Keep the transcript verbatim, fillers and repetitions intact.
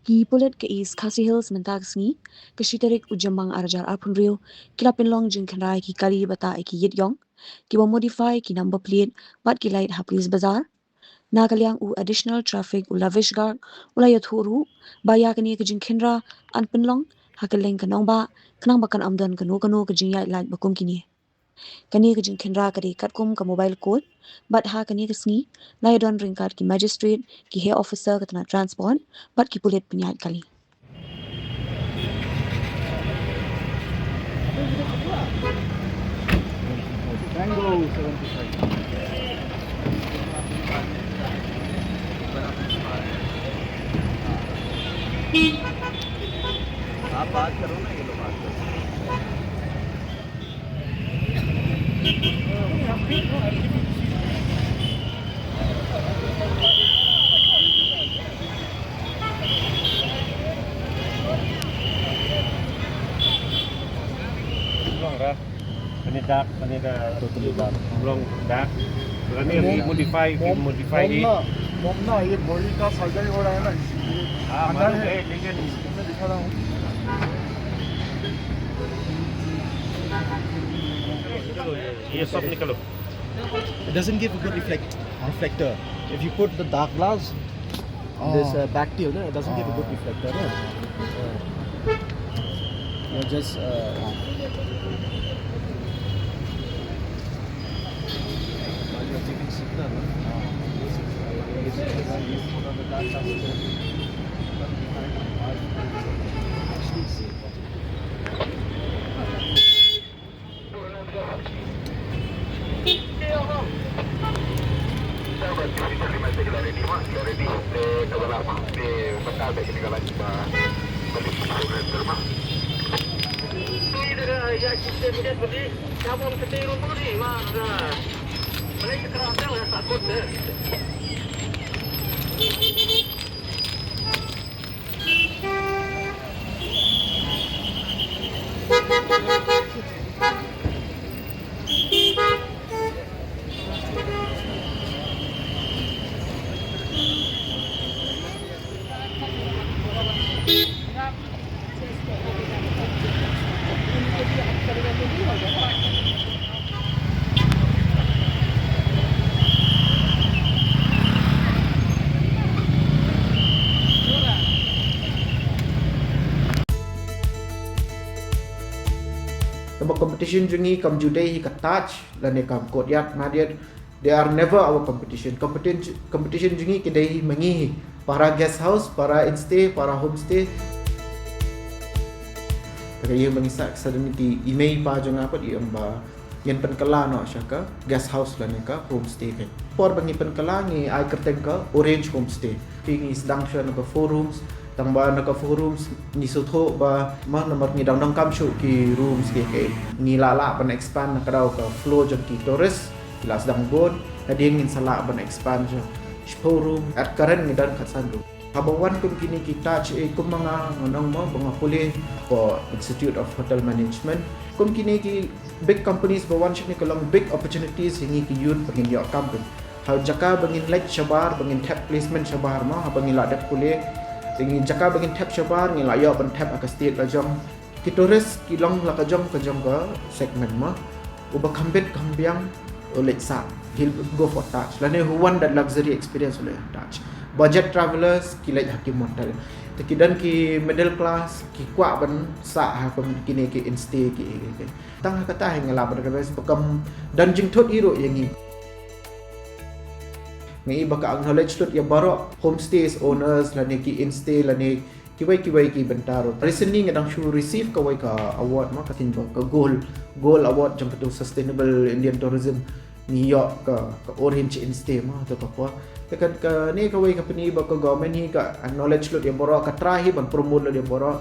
Ki pulit ka East Khasi Hills mynta ka sngi, ka shi tarik u Jymmang ar hajar arphew hynriew, ki la pynlong jingkhynra ïa ki kali bad ïa ki ïit ïong kiba modify ki number plate bad ki light ha Police Bazar. Na ka liang u Additional Traffic u Lavish Garg u la ïathuh ruh ba ïa kane ka jingkhynra yn pynlong ha kylleng ka nongbah khnang ba kan ym don kano kano ka jingïaid light ba kum kine. Kane ka jingkhynra ka dei katkum ka Mobile Court bad ha kane ka sngi la ïadon ryngkat ki magistrate, ki heh officer ka tnat transport bad ki pulit pynïaid kali. Mango seventy-five. आप बात करो ना, ये लोग बात करो। Long ra. Ani dark, ani da totally dark. Long dark. Ani modify, modify hi. Mom na, ये बॉडी का सर्जरी हो रहा है ना, इसलिए हाँ, अंदर है। इसमें दिखा रहा हूँ। ये सब निकालो। It doesn't give a good reflect, reflector. If you put the dark glass, this uh, back tail, no, it doesn't give a good reflector. No? Uh, you're just uh, while you're giving signal, no? Actually, see. Kaba competition jong ngi kam ju dei hi ka Taj lane kam Courtyard Marriott. They are never our competition. Competition, competition jong ngi ki dei hi ma ngi hi. Para guest house, para instay, para homestay. Te ka ïing ba ngi sah, sudden ki i mei i pa jong nga pat i ong ba ngin pynkylla noh sha ka guest house lane ka homestay. Ka por ba ngi pynkylla ngi ai kyrteng ka Orange Homestay. Phi ngi sdang shuwa na ka four rooms, tang ba na ka four rooms ngi sngewthuh ba ma namar ngi dang donkam shuh ki rooms ki ki. Ngi lah lah ban expand na ka daw ka flow jong ki tourist, ki la sdang bun, hadien ngin sa lah ban expand sha shiphew room, at current ngi don khatsan room. Haba wan kum kine ki Taj, eh, kum ma nga ngan ong mo ba nga pule for Institute of Hotel Management. Kum kine ki big companies ba wan shane ka long big opportunities ïa ngi ki youth ba ngin ïoh kam pyn. Ha jaka ba ngin leit shabar, ba ngin thep placement shabar mo, haba ngin la dep pule. Te ngi jaka ba ngin thep shabar, ngin la ïoh ban thep ha ka state la jong. Ki tourist ki long la ka jong ka jong ka segment mo. Uba kham bit kham biang u leit sah, he'll go for Taj. Lane who want that luxury experience u leit Taj. Budget travelers ki leit ha ki motel. Te ki don ki middle class ki kwah ban sah ha kum kine ki instay ki, ki, ki. Tang ha kata hi nga lah ban advise ba kam don jingthut hi ruh ïa ngi. Nga i ba ka acknowledge lut ïa baroh homestays owners lane ki instay lane kiwei kiwei ki bynta ruh. Recently nga dang shu receive kawei ka award mo, ka thing ba ka gold, gold award jong katu Sustainable Indian Tourism. Ngi ïoh ka, ka Orange Instay mo, to ka por. Te ka, kane kawei ka pyni ba ka government hi ka acknowledge lut ïa baroh, ka try hi ban promote lut ïa baroh.